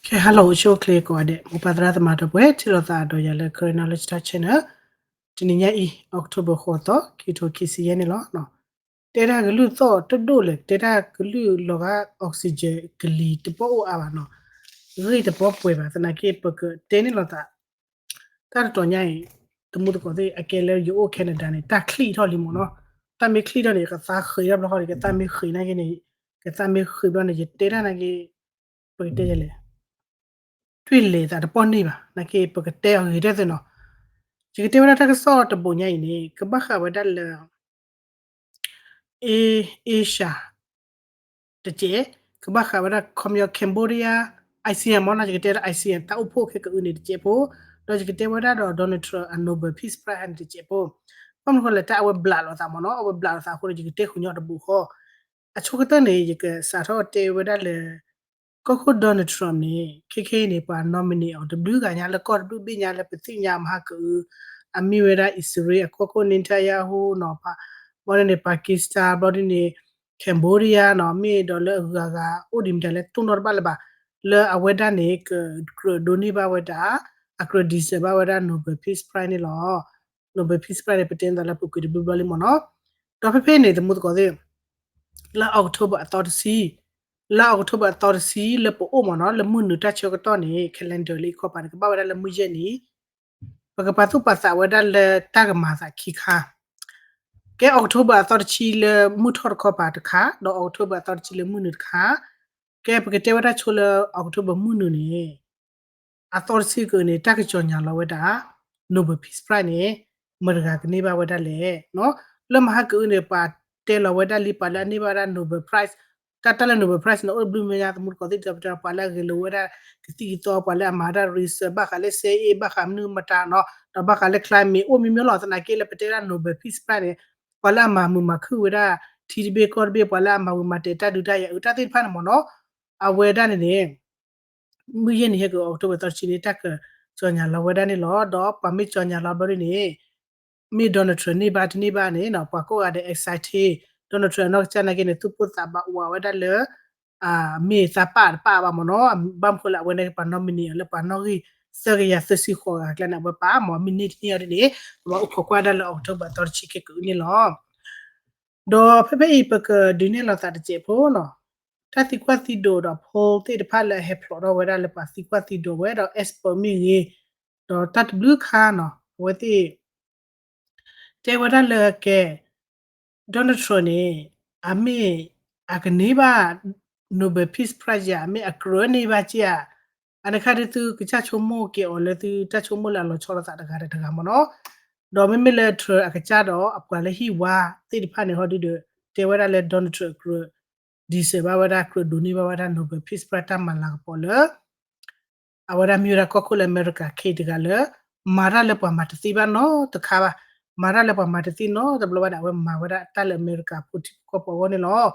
ကဲ hello အိၣ်ဆူၣ်အိၣ်ချ့ကိးဂၤဒဲး မိၢ်ပၢ်သရၣ်သမါဒီပုၢ်ဝဲၢ် ထံၣ်လိာ်သးဒီးယၤလၢ Karen Knowledge Talk Channel တနံၤညါအံၤ October ဃိးသီ ခံကထိခံဆံယဲၢ်န့ၣ်လီၤ. တဲဒၣ်ကလုၢ်သီၣ်တဒိၣ်လဲၣ် တဲဒၣ်ကလုၢ်လီၤဂာ် oxygen ကလံၤတဘီအိၣ်အါဘၣ်နီၤ, ဂ့ၢ်တဘီပှဲၤဘၣ် သနာ်က့ ပကတဲန့ၣ်လိာ်သး တၢ်တတီၤညါအံၤ တမူတကိးသ့ၣ် အကဲလၢယအိၣ် Canada န့ၣ် တၢ်ချံၣ်ထီၣ်လံမ့ၢ်နီၤ, တၢ်မ့ၢ်ချံၣ်ထီၣ်န့ၣ် ကသါဃ့ထီၣ်ဘျီဃီန့ၣ် ကသါမ့ၢ်ဃ့နာ်က့န့ၣ် ကသါမ့ၢ်ဃ့ဘျီန့ၣ် ယတဲတၢ်နာ်က့ ပကတဲယဲလဲၣ် တွံၢ်လဲၤသးတပီၢ်န့ၢ်ဘၣ် နာ်က့ ပကတဲအဂ့ၤတၢ်သ့ၣ်နီၤ, ယကတဲဝဲဒၣ်တၢ်ကစီၣ်တဘိညါအံၤန့ၣ် ကဘၣ်ဃးဝဲဒၣ်လၢ Asia တကဲး, ကဘၣ်ဃးဝဲဒၣ် ခီပညီ Cambodia, ASEAN မ့ၢ်နီၤ, ယကတဲဒၣ် ASEAN တၢ်အိၣ်ဖှိၣ်ခဲကအုၣ်န့ၣ်တကဲးဖိ, ဒီးယကတဲဝဲဒၣ်ဒီး Donald Trump အ Nobel Peace Prize ဟဲန့ၣ်တကဲးဖိ, ဘၣ်မနုၤဃိလဲၣ် တၢ်အဝဲဘျးလိာ်သးမ့ၢ်နီၤ, အဝဲဘျးလိာ်သးအဃိန့ၣ် ယကတဲဃုာ်ညီတဘိဃီ, အဆိကတၢၢ်န့ၣ် ယကစးထီၣ်တဲဝဲဒၣ်လၢ ကီၢ်ခိၣ် Donald Trump န့ၣ် ခဲခဲအံၤန့ၣ် ပှၤ nominate အီၤတဘျုးဂၤညါလၢကီၢ်တဘျုးဘ့ၣ်ညါလၢပသ့ၣ်ညါမဟါကအုၣ်, အမ့ၢ်ဝဲဒၣ် အံၣ်စရ့လးအကီၢ်ခိၣ် Netanyahu နီၤ, ဘျီဒ်န့ၣ် Pakistan ဘျီဒ်န့ၣ် Cambodia နီၤ, မ့ၢ်ဒီးလၢအဂုၤအဂၤအိၣ်ဒံးမတၤလဲၣ် တိၢ်နီၣ်တဘၣ်လၢၤဘၣ်, လၢအဝဲဒၣ်န့ၣ် ကကြၢးဒိးန့ၢ်ဘၣ်ဝဲဒၣ်, အကြၢး deserve ဘၣ်ဝဲဒၣ် Nobel Peace Prize န့ၣ်လီၤ. Nobel Peace Prize န့ၣ် ပတဲန့ၢ်သးလၢပူၤကွံာ်တဘျုးဘျီလံမ့ၢ်နီၤ, ဒီးဖဲဖဲန့ၣ် တမူတကိးသ့ၣ် လါ October အသီတဆံ, လါ October အသီတဆံလၢပအိၣ်မ့ၢ်နီၤ, လၢမုၢ်နုာ်တၢ်ဆၢကတီၢ်န့ၣ် calendar လၢအံၤခီပၤန့ၣ် ကဘၣ်ဝဲဒၣ်လၢမုၢ်ယဲၢ်နံၤ, ပကပာ်သူၣ်ပာ်သးဝဲဒၣ်လၢတၢ်ကမၤသးခံခါ, ကဲ October အသီတဆံလၢမုၢ်ထီၣ်တခီပၤတခါ, ဒီး October အသီတဆံလၢမုၢ်နုာ်တခါ, ကဲ ပကတဲဝဲဒၣ်ဆိလၢ October မုၢ်နုာ်န့ၣ် အသီတဆံကန့ၣ် တၢ်ကစီၤညါလီၤဝဲဒၣ် Nobel Peace Prize န့ၣ် မတဂၤကန့ၢ်ဘၣ်ဝဲဒၣ်လဲၣ်. လၢမဟါကအုၣ်န့ၣ် ပှၤတဲလီၤဝဲဒၣ်လံ ပှၤလၢအန့ၢ်ဘၣ်ဝဲဒၣ် Nobel Prize, တၢ်တၢ်လၢ Nobel Prize န့ၣ် အိၣ်တဘျုးမဲာ်ညါ တမူတကိးသ့ၣ်တဖၣ် ပှၤလၢအဂဲၤလိာ်ဝဲဒၣ်ကသံၣ်ကသီ ပှၤလၢအမၤဝဲဒၣ် research ဘၣ်ဃးလၢ စဲအ့ၣ် ဘၣ်ဃးမနုၤမတၤနီၤ, ဒီးဘၣ်ဃးလၢ climate အိၣ်မ့ၢ်မ့ၢ်လီၤ. သနာ်က့လၢပတဲဝဲဒၣ် Nobel Peace Prize န့ၣ် ပှၤလၢအမၤမုာ်မၤခုၣ်ဝဲဒၣ် ထံတဘ့ၣ်ကီၢ်တဘ့ၣ် ပှၤလၢအမၤဝံၤမၤတဲာ်တၢ်ဒုးတၢ်ယၤအုၣ်တၢ်သ့ၣ်တဖၣ်န့ၣ်မ့ၢ်နီၤ, အဝဲဒၣ်န့ၣ်န့ၣ် မုၢ်ယဲၢ်နံၤဟဲက့ၤ October သီတဆံန့ၣ် တၢ်ကစီၤညါလီၤဝဲဒၣ်န့ၣ်လီၤ. ဒီးပှၤမ့ၢ်စီၤညါလီၤဘျီဒ်န့ၣ် မ့ၢ် Donald Trump န့ၢ်ဘၣ်တန့ၢ်ဘၣ်န့ၣ်နီၤ ပှၤကိးဂၤဒဲး excited, Donald Trump အနီၢ်ကစၢ်နာ်က့န့ၣ် သူၣ်ပိၢ်သးဘၣ်ဝးဝဲဒၣ်လၢ မ့ၢ်သးပာ်တပာ်ဘၣ်မ့ၢ်နီၤ, ဘၣ်မနုၤဃိလၢအဝဲန့ၣ်ပှၤ nominate အီၤလၢပှၤနီၣ်ဂံၢ် သၢကယၤသၢဆံဃိးဂၤအကျါန့ၣ် အဝဲပာ်မ့ၢ် မ့ၢ်န့ၢ်တန့ၢ်အီၤဒ်န့ၣ် ပဘၣ်အိၣ်ခိးကွၢ်ဒၣ်လၢ October အသီတဆံခဲကအုၣ်န့ၣ်လီၤ. ဒီးဖဲဖဲအံၤ ပကဒုးနဲၣ်လိာ်သးတစဲးဖိနီၤ, တၢ်သံကွၢ်သံဒိးဒီး poll သ့ၣ်တဖၣ်လၢအဟဲဖျိးထီၣ်ဝဲဒၣ်လၢပှၤသံကွၢ်သံဒိးဝဲဒီး expert မ့ၢ်ဂ့ၤ, ဒီးတၢ်တဘျုးခါနီၤ အဝဲသ့ၣ် တဲဝဲဒၣ်လၢကဲ Donald Trump န့ၣ် အမ့ၢ်အကန့ၢ်ဘၣ် Nobel Peace Prize ဧါ, အမ့ၢ်အကြၢးန့ၢ်ဘၣ်က့ဧါ, အန့ၣ်ခါဒ်သုကစၢ်ဆိကမိၣ်က့ၤအီၤလၢသုတၢ်ဆိကမိၣ်လၢအလီၤဆီလိာ်သးတဂၤဒီးတဂၤမ့ၢ်နီၤ, ဒီးမ့မ့ၢ်လၢ Trump အကစၢ်ဒီးအပှၤလၢဟံၣ်ဝါသ့ၣ်တဖၣ်န့ၣ် ဟီဒုဒီး တဲဝဲဒၣ်လၢ Donald Trump ကြၢး deserve ဘၣ်ဝဲဒၣ် ကြၢးဒိးန့ၢ်ဘၣ်ဝဲဒၣ် Nobel Peace Prize တၢ်မၤလၤကပီၤလၢ အဝဲဒၣ်မ့ၢ်ဝဲဒၣ်ကီၢ်ခိၣ်လၢအမဲရကၤခဲအံၤတဂၤလၢ မၤတၢ်လၢပှၤမၤတသ့ဘၣ်နီတခါဘၣ်, မၤတၢ်လၢပှၤမၤတသ့နီတဘျီဘၣ်န့ၣ် အဝဲမၤဝဲဒၣ်တၢ်လၢအမဲရကၤဖိထံဖိကီၢ်ဖိအဂီၢ်န့ၣ်လီၤ.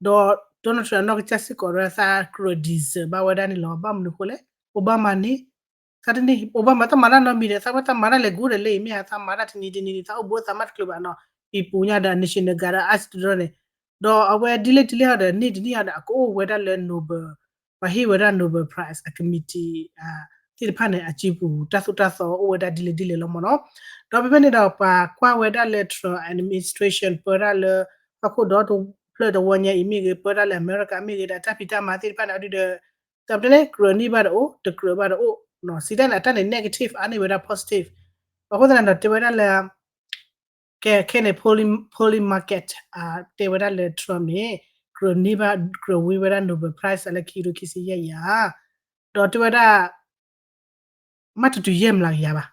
ဒီး Donald Trump အနီၢ်ကစၢ်စ့ၢ်ကီးဒီးသးကြၢး deserve ဘၣ်ဝဲဒၣ်န့ၣ်လီၤ. ဘၣ်မနုၤဃိလဲၣ် Obama န့ၣ် သးတန့ၢ် Obama တၢ်မၤတၢ်နီတမံၤဒီး သးဝဲတၢ်မၤတၢ်လဲၤကူဒီးလၢအံၤ မ့ၢ်ဧါ သးမၤတၢ်တနံၤတနံၤန့ၣ် သးအိၣ်ဘူးသးမါတချုးဘၣ်နီၤ, အံၤပူၤညါဒီး National Guard ဒီး ICE တဒၢန့ၣ်, ဒီးအဝဲဒ်လဲၣ်ဒ်လဲၣ်ဟီဒီး န့ၢ်တန့ၢ်ဟီဒီး အကအိၣ်ဝဲဒၣ်လၢ Nobel ပှၤဟ့ၣ်ဝဲဒၣ် Nobel Prize အ committee သ့ၣ်တဖၣ်န့ၣ် အစုပူၤတၢ်သိၣ်တၢ်သီအိၣ်ဝဲဒၣ်ဒ်လဲၣ်ဒ်လဲၣ်လီၤမ့ၢ်နီၤ. ဒီးဖဲဖဲန့ၣ်ဒီး ပှၤကွၢ်ဝဲဒၣ်လၢ Trump administration ပၢတၢ်လၢ ဟီၣ်ခိၣ်ဒီတဖျၢၣ်တဝီညါအံၤမ့ၢ်ဂ့ၤ ပၢတၢ်လၢအမဲရကၤမ့ၢ်ဂ့ၤဒီး တၢ်ဖံးတၢ်မၤသ့ၣ်တဖၣ်န့ၣ် အဒုဒီး တၢ်ပတဲန့ၣ် ကြၢးန့ၢ်ဘၣ်တအိၣ် တကြၢးဘၣ်တအိၣ်, စံးတၢ်န့ၣ် အတၢ်န့ၣ် negative အါန့ၢ်ဝဲဒၣ် positive. အဃိသတးန့ၣ်ဒီး တဲဝဲဒၣ်လၢ ကဲခဲန့ၣ် Pollin- Pollin Market တဲဝဲဒၣ်လၢ Trump န့ၣ် ကြၢးန့ၢ်ဘၣ် ကြၢးဝံဝဲဒၣ် Nobel Prize လၢခံကထိခံဆံယဲၢ်အံၤဧါ, ဒီးတဲဝဲဒၣ် မ့ၢ်တတုၤယဲၢ်မျးကယၤဘၣ်,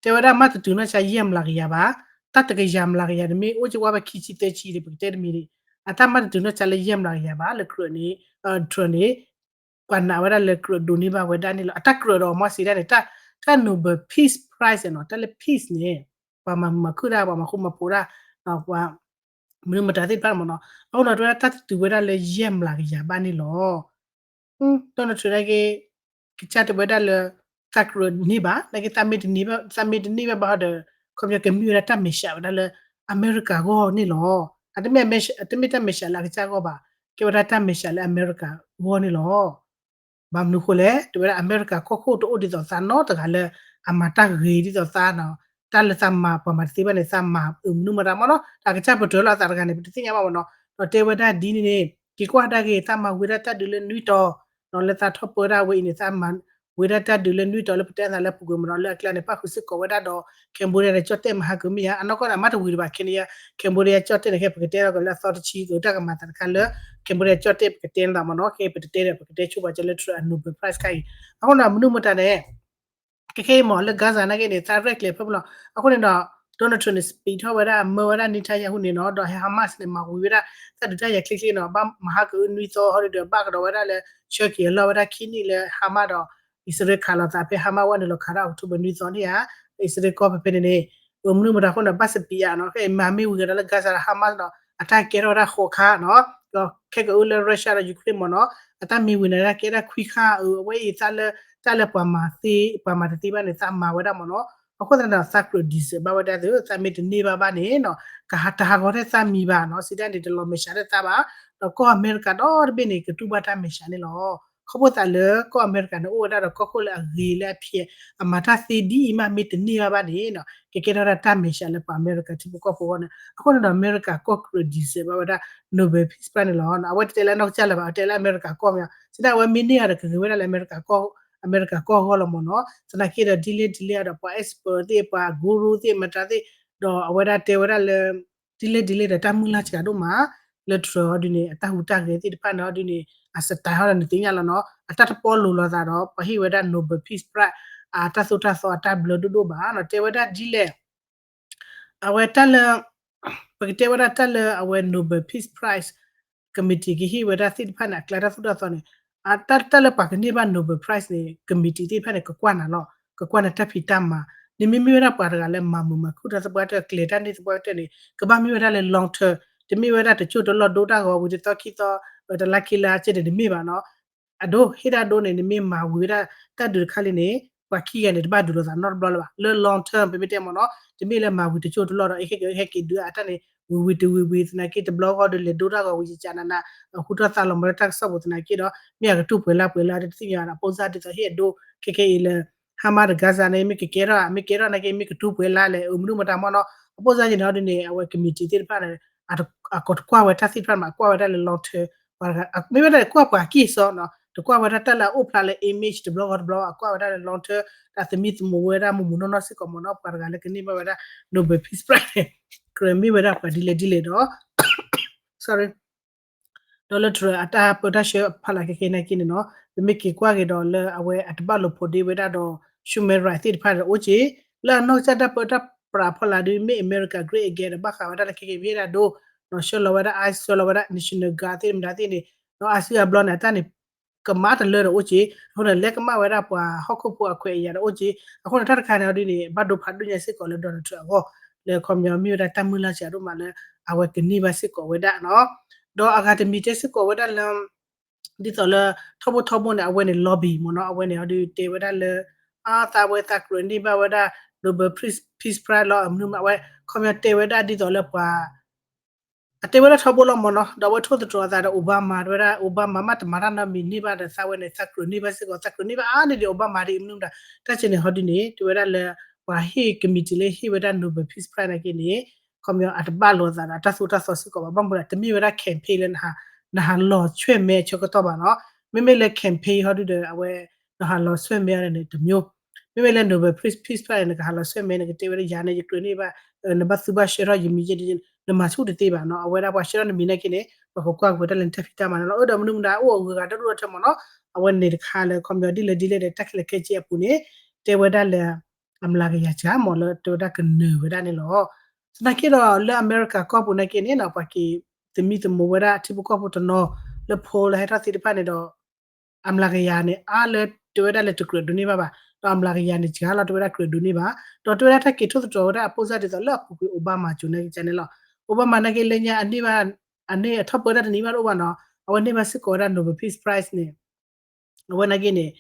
တဲဝဲဒၣ်မ့ၢ်တတုၤနီၢ်ဆါယဲၢ်မျးကယၤဘၣ်, တၢ်တကယၤမျးကယၤန့ၣ်မ့ၢ်အိၣ်က့ၤဝဲဖဲခံဆံသၢဆံဒီး ပကတဲတမံၤန့ၣ်, အတၢ်မ့ၢ်တတုၤနီၢ်ဆါလၢယဲၢ်မျးကယၤဘၣ်လၢကြၢးန့ၣ်, Trump န့ၣ် ပှၤနာ်ဝဲဒၣ်လၢကြၢးဒိးန့ၢ်ဘၣ်ဝဲဒၣ်န့ၣ်လီၤ. အတၢ်ကြၢးဒီးမ့ၢ်စံးဒၣ်န့ၣ် တၢ် တၢ် Nobel Peace Prize နီၤ, တၢ်လၢ peace န့ၣ် ပှၤမၤမုာ်မၤခုၣ်တၢ် ပှၤမၤဃူမၤဖိးတၢ် ပှၤ မနုၤမတၤသ့ၣ်တဖၣ်မ့ၢ်နီၤ, အဃိနီၤ တဲဝဲဒၣ်တၢ်တတုၤဝဲဒၣ်လၢယဲၢ်မျးကယၤဘၣ်န့ၣ်လီၤ. Donald Trump နာ်က့ ကစၢ်တဲဝဲဒၣ်လၢ သးကြၢးန့ၢ်ဘၣ်, နာ်က့ သးမ့ၢ်တန့ၢ်ဘၣ်ဘၣ်ဒီး ခီပညီကမ့ၢ်ဝဲဒၣ်တၢ်မဲာ်ဆှးဝဲဒၣ်လၢအမဲရကၤအဂီၢ်န့ၣ်လီၤ. အတမ့ၢ် အတမ့ၢ်တၢ်မဲာ်ဆှးလၢအကစၢ်အဂီၢ်ဘၣ်, ကဲဝဲဒၣ်တၢ်မဲာ်ဆှးလၢအမဲရကၤအဂီၢ်န့ၣ်လီၤ. ဘၣ်မနုၤဃိလဲၣ် တဲဝဲဒၣ် အမဲရကၤကီၢ်ခိၣ်တအိၣ်ဒ်သိးသးနီတဂၤလၢ အမၤတၢ်ဂ့ၤဒ်သိးသးနီၤ, တၢ်လၢသးမၤပှၤမၤတသ့ဘၣ်န့ၣ် သးမၤအမနုၤမတၤမနီၤ, တၢ်ကစၢ်ပတြၢၤလီၤအသးတဂၤန့ၣ် ပတသ့ၣ်ညါဘၣ်မနီၤ, ဒီးတဲဝဲဒၣ်ဒ်န့ၣ်န့ၣ် က့ၤကွၢ်ဒၣ်ဂ့ၤ သးမၤဝံၤဒၣ်တၢ်ဒုးလၢနွံတီၤ လၢသးထီၣ်ပၢဒၣ်ဝဲအံၤန့ၣ် သးမၤဝံၤဒၣ်တၢ်ဒုးလၢနွံတီၤလၢပတဲအသးလၢပူၤကွံာ်မနီၤ, လၢအကျါန့ၣ် ပၣ်ဃုာ်စ့ၢ်ကီးဝဲဒၣ်ဒီး Cambodia န့ၣ် ကၠီၣ်တဲၣ်မဟါကမ့ၢ်ဧါ, အနီၢ်ကီၢ်န့ၣ် အမ့ၢ်တဝံၤတဘၣ်ခဲန့ၣ် Cambodia ကၠီၣ်တဲၣ်န့ၣ် ခဲပကတဲထီၣ်က့ၤလၢအသီတဆံ ကတၢ်ကမၤသးတခါလၢ Cambodia ကၠီၣ်တဲၣ်ပကတဲန့ၣ်မနီၤ, ခဲပတတဲဒီး ပကတဲဆိပာ်စၢၤလၢ Trump အ Nobel Prize ခါအံၤ, အဃိန့ၣ် မနုၤမတၤန့ၣ် ခဲခဲအံၤမ့ၢ်လၢ Gaza နာ်က့န့ၣ် သးရဲၣ်ကျဲၤဖဲဖဲလီၤ, အဃိန့ၣ်ဒီး Donald Trump န့ၣ် စပံးထီၣ်ဝဲဒၣ် မၢဝဲဒၣ် Netanyahu န့ၣ်နီၤ, ဒီးဟဲ Hamas န့ၣ် မၤဝံၤဝဲဒၣ် တၢ်ဒုးတၢ်ယၤချ့ချ့နီၤ, ဘၣ်မဟါကအုနွံသီဟီဒုးဒီး ဘၣ်ကဒီးဝဲဒၣ်လၢ ဆၢက့ၤအလီၢ်ဝဲဒၣ်ခံနံၣ်လၢ Hamas ဒီး အံၣ်စရ့လးခးလိာ်သးဖဲ Hamas ဝဲနုာ်လီၤခးဒီး October နွံသီန့ၣ်ဧါ, အံၣ်စရ့လးကီၢ်ဖဲဖဲန့ၣ်န့ၣ် အမနုၤမတၤအဃိန့ၣ် ဘၣ်စပံးဧါနီၤ, ခဲအံၤမၤမ့ၢ်ဝံၤကဒီးလၢ Gaza ဒီး Hamas ဒီး အတၢ်ကဲထီၣ်ဝဲဒၣ်ဃိးခါနီၤ, ဒီးခဲကအုလၢ Russia ဒီး Ukraine မ့ၢ်နီၤ, အတၢ်မ့ၢ်ဝံၤန့ၣ်ဒၣ်ကဲဒၣ်ခွံခါ အဝဲအံၤသးလၢ တၢ်လၢပှၤမၤသ့ ပှၤမၤတသ့ဘၣ်န့ၣ် သးမၤဝဲဒၣ်မ့ၢ်နီၤ, အဃိသတးဒီး သးကြၢး decide ဘၣ်ဝဲဒၣ်သု သးမ့ၢ်တန့ၢ်ဘၣ်ဘၣ်န့ၣ်နီၤ, ကဟးတဟးဂီၤထဲသးမံၤဘၣ်နီၤ, စံးဒၣ်န့ၣ် တလီၤမဲာ်ဆှးထဲသးဘၣ်, ဒီးကီၢ်အမဲရကၤဒီတဘ့ၣ်န့ၣ် ကတူၢ်ဘၣ်တၢ်မဲာ်ဆှးန့ၣ်လီၤ. ခီဖျိသးလၢကီၢ်အမဲရကၤန့ၣ် အိၣ်ဝဲဒၣ်ဒီးကီၢ်ခိၣ်လၢအဂ့ၤလၢအဖျဲး အမၤတၢ်သ့ဒ်အံၤမး မ့ၢ်တန့ၢ်ဘၣ်ဘၣ်န့ၣ်နီၤ, ကကဲထီၣ်ဝဲဒၣ်တၢ်မဲာ်ဆှးလၢပှၤအမဲရကၤထံဖိကီၢ်ဖိအဂီၢ်န့ၣ်, အဃိန့ၣ်ဒီး အမဲရကၤကီၢ်ကြၢး decide ဘၣ်ဝဲဒၣ် Nobel Peace Prize န့ၣ်လီၤ. အဝဲတတဲလၢအနီၢ်ကစၢ်လၢၤဘၣ်, အတဲလၢအမဲရကၤကီၢ်မ့ၢ်ဧါ, စံးဒၣ်အဝဲမ့ၢ်န့ၢ်ဧါဒီး ကဂ့ၤဝဲဒၣ်လၢအမဲရကၤကီၢ်, အမဲရကၤကီၢ်အဂီၢ်လီၤမ့ၢ်နီၤ, သနာ်က့ဒီး ဒ်လဲၣ်ဒ်လဲၣ်ဒီး ပှၤ expert သ့ၣ် ပှၤ guru သ့ၣ် မတၤသ့ၣ်, ဒီးအဝဲဒၣ်တဲဝဲဒၣ်လၢ ဒ်လဲၣ်ဒ်လဲၣ်ဒီး တၢ်မုၢ်လၢ်စှၤဒိၣ်မး လၢ Trump ဟီဒုန့ၣ် အတၢ်ဟူးတၢ်ဂဲၤသ့ၣ်တဖၣ်န့ၣ်ဟီဒုန့ၣ် အ style ဟီဒီးနသ့ၣ်ညါလီၤနီၤ, အတၢ်တပီလိၤလိာ်သးဒီး ပှၤဟ့ၣ်ဝဲဒၣ် Nobel Peace Prize အတၢ်သိၣ်တၢ်သီအတၢ်ဘျၢဒိၣ်ဒိၣ်ဘၣ်နီၤ, တဲဝဲဒၣ်ဒ်လဲၣ် အဝဲတၢ်လၢ ပကတဲဝဲဒၣ်တၢ်လၢအဝဲ Nobel Peace Prize committee ကဟ့ၣ်ဝဲဒၣ်သ့ၣ်တဖၣ်န့ၣ် အကျါတၢ်သိၣ်တၢ်သီန့ၣ် တၢ်လၢပှၤကန့ၢ်ဘၣ် Nobel Prize န့ၣ် committee သ့ၣ်တဖၣ်န့ၣ် ကကွၢ်နၤလီၤ, ကကွၢ်နၤတၢ်ဖံးတၢ်မၤ, နမ့မ့ၢ်ဝဲဒၣ်ပှၤတဂၤလၢမၤမုာ်မၤခုၣ်တၢ်သပှၢ်တၢၢ် ကျဲၤတၢ်န့ၢ်သပှၢ်တၢၢ်န့ၣ် ကဘၣ်မ့ၢ်ဝဲဒၣ်လၢ long term, တမ့ၢ်ဝဲဒၣ်တစိၢ်တလီၢ်ဒိတၢ်ဂီၤဝံၤတသီခံသီ တလါခံလါကဲန့ၣ် တမ့ၢ်ဘၣ်နီၤ, အဒိ ဟ့ၣ်ဒၣ်ဒိန့ၣ် နမ့ၢ်မၤဝံၤဝဲဒၣ်တၢ်ဒုးတခါလံန့ၣ် ပှၤခံဂၤန့ၣ် တဘၣ်ဒုးလိာ်သးနီတဘျီလၢၤဘၣ်, လၢ long term ပမ့ၢ်တဲမ့ၢ်နီၤ, တမ့ၢ်လၢမၤဝံၤတစိၢ်တလီၢ်ဒီး အဟဲက့ၤဟဲက့ၤဒုးအတၢ်န့ၣ် ဝံၤဝံၤတဝံၤဝံၤသနာ်က့ တဘျီဂီၢ်ဒီးလဲၤဒိတၢ်ဂီၤဝံၤ ယကနန အဃူထီၣ်သးလီၤမၤလၢတၢ်ကစီၣ်ပူၤသနာ်က့ဒီး မ့ၢ်အကတူၢ်ပှဲၤလါပှဲၤလါဒီးတသ့ၣ်ညါဘၣ်ဒီး အပိစၢ်ဒ်သိးဟ့ၣ်အဒိ ခဲကဲအံၤလၢ Hamas ဒီး Gaza န့ၣ် မ့ၢ်ကကဲထီၣ် မ့ၢ်ကဲထီၣ်နာ်က့ မ့ၢ်ကတူၢ်ပှဲၤလါလဲၣ် အမနုၤမတၤမ့ၢ်နီၤ, အပိစၢ်ယံၤန့ၣ်ဟီဒုန့ၣ် အဝဲ committee သ့ၣ်တဖၣ်န့ၣ် အကတကွၢ်ဝဲတၢ်သ့ၣ်တဖၣ်မး အကွၢ်ဝဲဒၣ်လၢ long term, မ့ၢ်ဝဲဒၣ်ကွၢ်ပှၤကံၢ်စီနီၤ, တကွၢ်ဝဲဒၣ်တၢ်လၢအအိၣ်ဖျါလၢ image တဘျီဂီၢ်တဘျီ အကွၢ်ဝဲဒၣ်လၢ long term ဒီးသမံသမိးဝဲဒၣ်မုာ်မုာ်နီၢ်နီၢ်စ့ၢ်ကီးမ့ၢ်နီၤ, ပှၤတဂၤလၢကန့ၢ်ဘၣ်ဝဲဒၣ် Nobel Peace Prize ကြၢးမ့ၢ်ဝဲဒၣ်ပှၤဒ်လဲၣ်ဒ်လဲၣ်ဒီး sorry ဒီးလၢ Trump အတၢ်ပၢတၢ်ဆှၢဖးလၢ်ခဲကဲနာ်က့န့ၣ်နီၤ, ပမ့ၢ်က့ၤကွၢ်က့ၤဒီးလၢအဝဲအတဘၣ်လိာ်ဖိးဒ့ဝဲဒၣ်ဒီး human right သ့ၣ်တဖၣ်ဒီးအိၣ်က့ၤ, လၢအနီၢ်ကစၢ်တၢ်ပၢတၢ်ပြးဖီလာ်ဒုး Make America Great Again ဒီးဘၣ်ဃးဝဲဒၣ်လၢခဲကဲ မ့ၢ်ဝဲဒၣ်ဒိ ဆှၢလီၤဝဲဒၣ် ICE ဆှၢလီၤဝဲဒၣ် National Guard သ့ၣ်မတၤသ့ၣ်န့ၣ်, ဒီးအါစုအါဘျီန့ၣ် အတၢ်န့ၣ် ကမၣ်တလၢဒီးအိၣ်က့ၤ, အဃိန့ၣ် လဲၤကမၣ်ဝဲဒၣ်ပှၤဟီၣ်ခိၣ်ဖိအခွဲးအယာ်ဒီးအိၣ်က့ၤ, အဃိန့ၣ် တၢ်တခါန့ၣ်အီၤဒုန့ၣ် ဘၣ်ဒိဖးဒိၣ်ညါစ့ၢ်ကီးလၢ Donald Trump အဂီၢ်, လၢခီပညီမ့ၢ်ဝဲဒၣ်တၢ်မုၢ်လၢ်စှၤဒိၣ်မးလၢ အဝဲကန့ၢ်ဘၣ်စ့ၢ်ကီးဝဲဒၣ်နီၤ, ဒီးအဂၤတမံၤတဲစ့ၢ်ကီးဝဲဒၣ်လၢ ဒ်သိးလၢ ထီဘိထီဘိန့ၣ် အဝဲန့ၣ် lobby မ့ၢ်နီၤ, အဝဲန့ၣ်အီၤဒုးတဲဝဲဒၣ်လၢ အသးဝဲသးကြၢးန့ၢ်ဘၣ်ဝဲဒၣ် Nobel Peace Prize လီၤ အမနုၤမး အဝဲ ခီပညီတဲဝဲဒၣ်ဒ်သိးလၢပှၤ အတဲဝဲဒၣ်ထီဘိလီၤမ့ၢ်နီၤ, ဒီးအဝဲထိၣ်သတြီၤအသးဒီး Obama တဲဝဲဒၣ် Obama မ့ၢ်တမၤတၢ်နီတမံၤန့ၢ်ဘၣ်ဒီးသးဝဲန့ၣ် သးကြၢးန့ၢ်ဘၣ်စ့ၢ်ကီး သးကြၢးန့ၢ်ဘၣ်အါန့ၢ်ဒံး Obama ဒ်အမနုၤမတၤ, တၢ်စဲန့ၣ်ဟီဒုန့ၣ် တဲဝဲဒၣ်လၢ ပှၤဟ့ၣ် committee လၢဟ့ၣ်ဝဲဒၣ် Nobel Peace Prize နာ်က့န့ၣ် ခီပညီအတဘၣ်လိာ်သးဒီးတၢ်သိၣ်တၢ်သီစ့ၢ်ကီးဘၣ်, ဘၣ်မနုၤလဲၣ် တမ့ၢ်ဝဲဒၣ် campaign လၢ နဟးလီၤဆွဲၣ်မဲအဆၢကတီၢ်ဘၣ်နီၤ, မ့မ့ၢ်လၢ campaign ဟီဒုဒီး အဝဲ နဟးလီၤဆွဲၣ်မဲအီၤန့ၣ် တစ်မျိုး, မ့မ့ၢ်လၢ Nobel Peace Prize န့ၣ် နကဟးလီၤဆွဲၣ်မဲ နကတဲဝဲဒၣ်ယၤန့ၣ် ယကြၢးန့ၢ်ဘၣ် နဘၣ်သူဘၣ်ဆှၢထီၣ်ယမံၤယဲ နမၤဆူၣ်တသ့ဘၣ်နီၤ, အဝဲဒၣ်ပှၤဆှၢထီၣ်နမံၤနာ်က့န့ၣ် ပှၤကကွၢ်က့ၤဝဲဒၣ်လၢနတၢ်ဖံးတၢ်မၤန့ၣ်လီၤ, အၢ ဒီးမနုၤမတၤအိၣ်အဂုၤအဂၤဒီဒိၣ်ဒီထၢမ့ၢ်နီၤ, အဝဲန့ၣ်တခါလၢခီပညီဒ်လဲၣ်ဒ်လဲၣ်ဒီး တၢ်ခဲလၢာ်ခဲဆ့အပူၤန့ၣ် တဲဝဲဒၣ်လၢ အမျးကယၤစှၤမ့ၢ်လၢတဲဝဲဒၣ်ကနၢၤဝဲဒၣ်န့ၣ်လီၤ. သနာ်က့ဒီးလၢအမဲရကၤကီၢ်ပူၤနာ်က့န့ၣ်နီၤ ပှၤက့ၤသမံသမိးဝဲဒၣ်ထံဖိကီၢ်ဖိတနီၤလၢ poll လၢဟဲထီၣ်သ့ၣ်တဖၣ်န့ၣ်ဒီး အမျးကယၤန့ၣ် အါလၢတဲဝဲဒၣ်လၢတကြၢးဒိးန့ၢ်ဘၣ်ဘၣ်, ဒီးအမျးကယၤန့ၣ် စှၤလီၤတဲဝဲဒၣ်ကြၢးဒိးန့ၢ်ဘၣ်, ဒီးတဲဝဲဒၣ်တၢ်က့ၤထိၣ်သတြီၤဝဲဒၣ်အပိၢ်စၢ်ဒ်သိးလၢအပူၤကွံာ် Obama ကၠိၤနာ်က့န့ၣ်လီၤ. Obama နာ်က့လၢညါ အန့ၢ်ဘၣ် အန့ၢ်အထီၣ်ပၢတၢ်တနံၤဘၣ်တအိၣ်ဘၣ်နီၤ, အဝဲန့ၢ်ဘၣ်စ့ၢ်ကီးဝဲဒၣ် Nobel Peace Prize န့ၣ် အဝဲနာ်က့န့ၣ်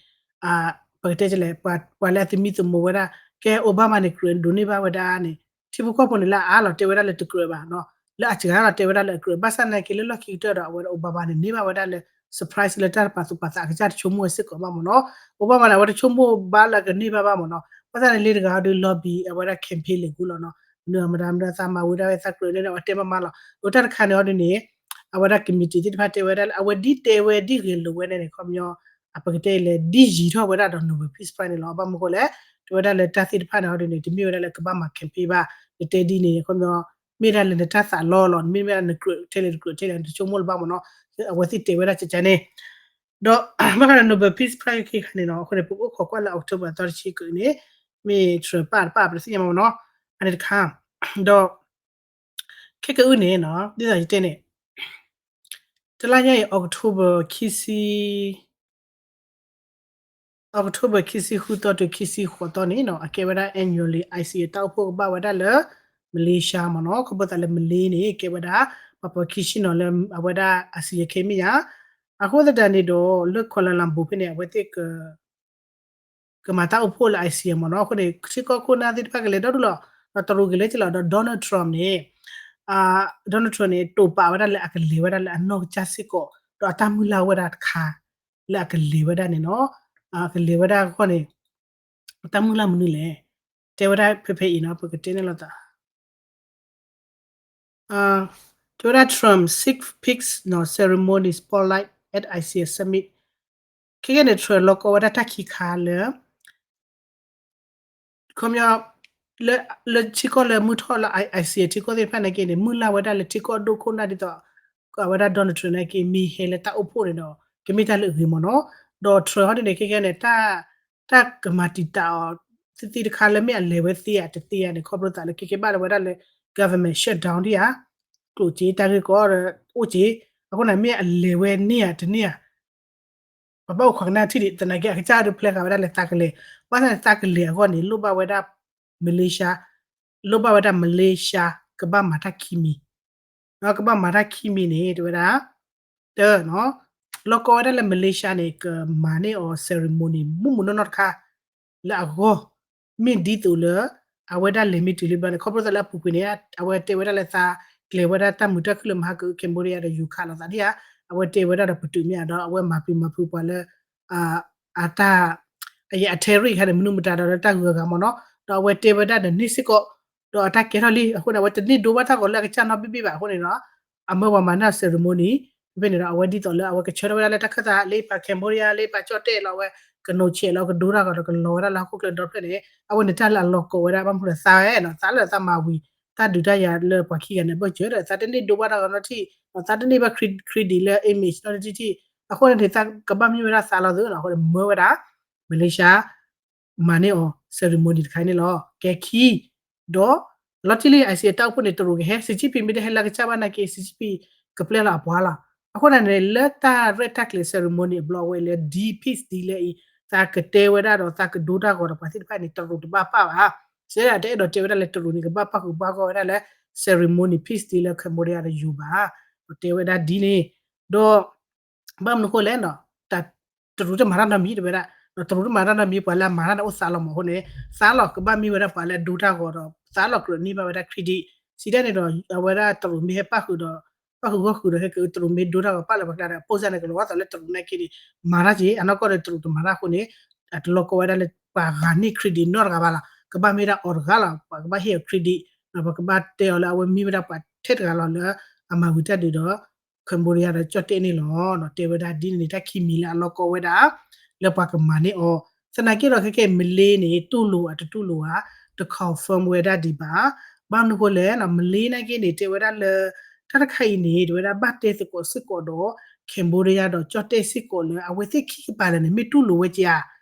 ပကတဲလဲၣ် ပှၤလၢအသမံသမိးဝဲဒၣ် ကဲ Obama န့ၣ် ကြၢးဒိးန့ၢ်ဘၣ်ဝဲဒၣ်န့ၣ် ထံဖိကီၢ်ဖိန့ၣ်လၢအအါလီၤတဲဝဲဒၣ်လၢတကြၢးဘၣ်နီၤ, လၢအစှၤလီၤတဲဝဲဒၣ်လၢအကြၢး, ဘၣ်ဆၣ်နာ်က့လၢလီၢ်ခံကတၢၢ်ဒီး အဝဲဒၣ် Obama န့ၣ် န့ၢ်ဘၣ်ဝဲဒၣ်လၢ surprise လၢတၢ်ပာ်သူၣ်ပာ်သးအကစၢ်တဆိကမိၣ်ဝဲစ့ၢ်ကီးဘၣ်မ့ၢ်နီၤ. အိၣ်ဘၣ်မးန့ၣ် အဝဲတဆိကမိၣ်ဘၣ်လၢအကန့ၢ်ဘၣ်ဘၣ်မ့ၢ်နီၤ. ဘၣ်ဆၣ်န့ၣ်လၢတဂၤဒီး lobby အဝဲဒၣ် campaign လဲၤကူလီၤနီၤ. မနုၤအမတၤမတၤသးမၤဝံၤဒၣ်ဝဲသးကြၢးန့ၣ်ဒီး အတဲမးမးလီၤ. ဒီးတၢ်တခါန့ၣ်အီၤဒ်န့ၣ် အဝဲဒၣ် committee သ့ၣ်တဖၣ်တဲဝဲဒၣ်လၢ အဝဲဒ်တဲဝဲဒ်ဂဲၤလိာ်ဝဲန့ၣ်န့ၣ် ခီပညီ အပကတဲလဲၣ် ဒ်ယံၤထီၣ်ဝဲဒၣ်ဒီး Nobel Peace Prize န့ၣ်လီၤ. ဘၣ်မနုၤဃိလဲၣ် တဲဝဲဒၣ်လၢတၢ်သ့ၣ်တဖၣ်န့ၣ်အီၤဒ်န့ၣ် တမ့ၢ်ဝဲဒၣ်လၢကဘၣ်မၤ campaign ဘၣ်. နတဲဒ်န့ၣ် ခီပညီ မ့ၢ်ဒၣ်လၢနတၢ်သးလီလီၤ, မ့တမ့ၢ်နကြၢးထဲလဲၣ်တကြၢးထဲလဲၣ် နတဆိကမိၣ်လၢၤဘၣ်မ့ၢ်နီၤ. အဝဲသ့ၣ်တဲဝဲဒၣ်ကကန့ၣ် ဒီး ဘၣ်ဃးဒီး Nobel Peace Prize ခံခါန့ၣ်နီၤ အဃိန့ၣ် ပကအိၣ်ခိးကွၢ်လၢ October အသီတဆံကန့ၣ် မ့ၢ် Trump ပာ်တပာ်ပတသ့ၣ်ညါမ့ၢ်နီၤ. အန့ၣ်တခါ ဒီး ခဲကအုၣ်န့ၣ်နီၤ ဒ်သိးယတဲန့ၣ် တလါညါအံၤ October ခံဆံ October ခံဆံဃုသီတုၤခံဆံဃိးသီန့ၣ်နီၤ အကဲဝဲဒၣ် annually ICJ တၢ်အိၣ်ဖှိၣ်ကဘၣ်ဝဲဒၣ်လၢ Malaysia မ့ၢ်နီၤ. ခီဖျိသးလၢ Malay န့ၣ် ကဲဝဲဒၣ် ပှၤပိာ်ခံဆံနီၤလၢအဝဲဒၣ် ICJ ခဲမ့ၢ်ယါ. အဃိသတးန့ၣ်ဒီး လၢ Kuala Lumpur ဖဲန့ၣ် အဝဲသ့ၣ်က ကမၤတၢ်အိၣ်ဖှိၣ်လၢ ICJ မ့ၢ်နီၤ. အဃိန့ၣ် ထံကီၢ်ခိၣ်နၢ်သ့ၣ်တဖၣ်ကလဲၤဒီဒူၣ်လီၤ. ဒီးတရူးကလဲၤက့ၤလီၤ. ဒီး Donald Trump န့ၣ် Donald Trump န့ၣ် တိာ်ပာ်ဝဲဒၣ်လၢအကလဲၤဝဲဒၣ်လၢအနီၢ်ကစၢ်စ့ၢ်ကီး ဒီးအတၢ်မုၢ်လၢ်ဝဲဒၣ်တခါ လၢအကလဲၤဝဲဒၣ်န့ၣ်နီၤ. အကလဲၤဝဲဒၣ်အဂီၢ်န့ၣ် အတၢ်မုၢ်လၢ်မနုၤလဲၣ်. တဲဝဲဒၣ်ဖဲဖဲအံၤနီၤ ပကတဲန့ၣ်လိာ်သး တဲဝဲဒၣ် Trump six picks နီၤ ceremony spotlight at ICJ summit. ခဲကဲန့ၣ် Trump လီၤကီဝဲဒၣ်တၢ်ခံခါလၢ ခီပညီ လၢ လၢထံကီၢ်လၢမုၢ်ထီၣ်လၢ ICJ ထံကီၢ်သ့ၣ်တဖၣ်နာ်က့န့ၣ် မုၢ်လၢ်ဝဲဒၣ်လၢထံကီၢ်ဒိၣ်ခိၣ်နၢ်ဒ်သိး အဝဲဒၣ် Donald Trump နာ်က့ မ့ၢ်ဟဲလၢတၢ်အိၣ်ဖှိၣ်န့ၣ်ဒီး ကမ့ၢ်တၢ်လၢအဂ့ၤမ့ၢ်နီၤ. ဒီး Trump ဟီဒ်န့ၣ် ခဲကဲန့ၣ် တၢ် တၢ်ကမၤတံာ်တာ်အီၤ သ့သ့တခါလၢမ့ၢ်အလဲၤဝဲသ့ဧါတသ့ဧါန့ၣ် ခီဖျိသးလၢခဲကဲဘၣ်လၢဝဲဒၣ်လၢ government shutdown ဒံးဧါ ကျိၣ်စ့တၢ်ဂ့ၢ်ကီအိၣ်က့ၤ အဃိန့ၣ်မ့ၢ်အလဲၤဝဲန့ၢ်ဧါတန့ၢ်ဧါ ပဘၣ်အိၣ်ခိးကနၣ်ထံၣ်ဒံး သနာ်က့အကစၢ်ဒုးဖျဲဃာ်ဝဲဒၣ်လၢသးကလဲၤ ဘၣ်ဆၣ်န့ၣ်သးကလဲၤအဂီၢ်န့ၣ် လိၣ်ဘၣ်ဝဲဒၣ် Malaysia လိၣ်ဘၣ်ဝဲဒၣ် Malaysia ကဘၣ်မၤတၢ်ခံမံၤ ကဘၣ်မၤတၢ်ခံမံၤန့ၣ် တဲဝဲဒၣ် တၢ လီၤကီဝဲဒၣ်လၢ Malaysia န့ၣ် ကမၤန့ၢ်အီၤ ceremony မုၢ်မုၢ်နီၢ်နီၢ်တခါ လၢအဂီၢ် မ့ၢ်ဒ်သိးလၢ အဝဲဒၣ်လဲၤမ့ၢ်တုၤလံဘျီန့ၣ် ခီဖျိသးလၢအပူၤကွံာ်န့ၣ် အဝဲတဲဝဲဒၣ်လၢသးကျဲၤဝဲဒၣ်တၢ်မုာ်တၢ်ခုၣ်လၢမဟါကအု Cambodia ဒီးယူၤခးလိာ်သးဒံးဧါ အဝဲတဲဝဲဒၣ်ဒီးပတုာ်မ့ၢ်ဧါဒီးအဝဲမၤပျံၤမၤဖုးပှၤလၢ အတၢ် အယဲၢ်အထဲရံၣ်ခါန့ၣ် မနုၤမတၤဒီးလၢတၢ်ဂုၤအဂၤမ့ၢ်နီၤ ဒီးအဝဲတဲဝဲဒၣ်ဒီးန့ၢ်စ့ၢ်ကီး ဒီးအတၢ်ကဲထီၣ်လံ အဃိန့ၣ် အဝဲတန့ၢ်ဒိဘၣ်တၢ်ဂီၤလၢအကစၢ်နီတဘ့ၣ်ဘၣ်အဃိန့ၣ်ဒီး အမၢပှၤမၤန့ၢ် ceremony ဖဲန့ၣ်ဒီး အဝဲဒ်သိးလၢအဝဲကဆၢထၢၣ်ဝဲဒၣ်လၢတၢ်ခၢၣ်သးလၢပှၤ Cambodia လၢပှၤကၠီၣ်တဲၣ်လီၤ အဝဲကနိးဆဲးလီၤ ကဒိတၢ်ဂီၤဒီးကလီၤဝဲဒၣ်လၢဟီၣ်ခိၣ်ချၢဒီဖျၢၣ်န့ၣ် အဝဲန့ၣ်တၢ်လၢအလီၤကိးဝဲဒၣ် ဘၣ်မနုၤဒီးသးဝဲနီၤ သးလၢသးမၤဝံၤ တၢ်ဒုးတၢ်ယၤလၢပှၤခံဂၤန့ၣ် ဘၢၣ်စၢၤဒီး သးတန့ၢ်ဒိဘၣ်တၢ်ဂီၤနီတထံၣ် သးတန့ၢ်ဘၣ် credit နီတထံၣ်ထံၣ် အဃိန့ၣ်န့ၣ် သးကဘၣ်မ့ၢ်ဝဲဒၣ်သးလီၤသ့နီၤ အဃိန့ၣ်မၢဝဲဒၣ် Malaysia မၤန့ၢ်အီၤ ceremony တခါန့ၣ်လီၤ. ကဲခံ ဒီး လီၤတံၢ်လံ ICJ တၢ်အိၣ်ဖှိၣ်န့ၣ် တရူးကဟဲ စံးဆံဖံးမ့ၢ်တဟဲလၢကစၢ်ဘၣ်နာ်က့ စံးဆံဖံးကပျဲလီၤအပှၤလီၤ. အဃိန့ၣ်န့ၣ် လၢတၢ်ရဲၣ်တၢ်ကျဲၤ ceremony အဘျီအဝဲလၢ ဒ် peace ဒ်လဲၣ်အံၤ သးကတဲဝဲဒၣ်ဒီးသးကဒိတၢ်ဂီၤဒီးပှၤသ့ၣ်တဖၣ်န့ၣ် တရူးတဘၣ်ပာ်ဘၣ်. စဲဒၣ်တအဲၣ်ဒိးတဲဝဲဒၣ်လၢတရူးန့ၣ် ကဘၣ်ပာ်ဃုာ်ပာ်ဂီၢ်ဝဲဒၣ်လၢ ceremony peace ဒ်လၢ Cambodia ဒီးယူၤဘၣ်. ဒီးတဲဝဲဒၣ်ဒ်န့ၣ် ဒီး ဘၣ်မနုၤအဃိလဲၣ်နီၤ တရူးတမၤတၢ်နီတမံၤတဲဝဲဒၣ် ဒီးတရူးတမၤတၢ်နီတမံၤ ပှၤလၢအမၤတၢ်န့ၣ်အိၣ်သးလီၤမးအဃိန့ၣ် သးလီၤကဘၣ်မ့ၢ်ဝဲဒၣ်ပှၤလၢအဒိတၢ်ဂီၤဒီး သးလီၤကြၢးန့ၢ်ဘၣ်ဝဲဒၣ် credit စံးဒၣ်န့ၣ်ဒီး အဝဲဒၣ်တရူးမ့ၢ်ဟဲပာ်ဃုာ်ဒီး ပာ်ဃုာ်ဂီၢ်ဃုာ်ဒီး ဟဲကတရူးမ့ၢ်ဒိတၢ်ဂီၤပာ်လၢပှၤကျါဒီး အပိၢ်စၢ်န့ၣ် ကလီၤဂာ်သးလၢတရူးနာ်က့န့ၣ် မၤတၢ်က့ အနီၢ်ကီၢ်ဒီးတရူးတမၤတၢ်အဃိန့ၣ် အတလီၤကီဝဲဒၣ်လၢပှၤဂၤန့ၢ် credit နီတဂၤဘၣ်လီၤ. ကဘၣ်မ့ၢ်ဒၣ်အီၤတဂၤလီၤ. ပှၤကဘၣ်ဟ့ၣ်အီၤ credit ဒီးပှၤကဘၣ်တဲအီၤလၢအဝဲမ့ၢ်ဝဲဒၣ်ပှၤထဲတဂၤလီၤလၢအမၤဝံၤတၢ်ဒုးဒီး Cambodia ဒီးကၠီၣ်တဲၣ်န့ၣ်လီၤ. တဲဝဲဒၣ်ဒ်န့ၣ်န့ၣ် တၢ်ခံမံၤလၢအလီၤကီဝဲဒၣ် လၢပှၤကမၤန့ၢ်အီၤ သနာ်က့ဒီးခဲကဲ Malay န့ၣ် တူၢ်လိာ်ဧါတတူၢ်လိာ်ဧါ တ confirm ဝဲဒၣ်ဒံးဘၣ်. ဘၣ်မနုၤအဃိလဲၣ် Malay နာ်က့န့ၣ် တဲဝဲဒၣ်လၢ တၢ်တခါအံၤန့ၣ် တဲဝဲဒၣ်ဘၣ်တဲသကိးစ့ၢ်ကီးဒီး Cambodia ဒီးကၠီၣ်တဲၣ်စ့ၢ်ကီးလၢ အဝဲသ့ၣ်ခံကပၤလၢာ်န့ၣ် မ့ၢ်တူၢ်လိာ်ဝဲက့ၤဧါ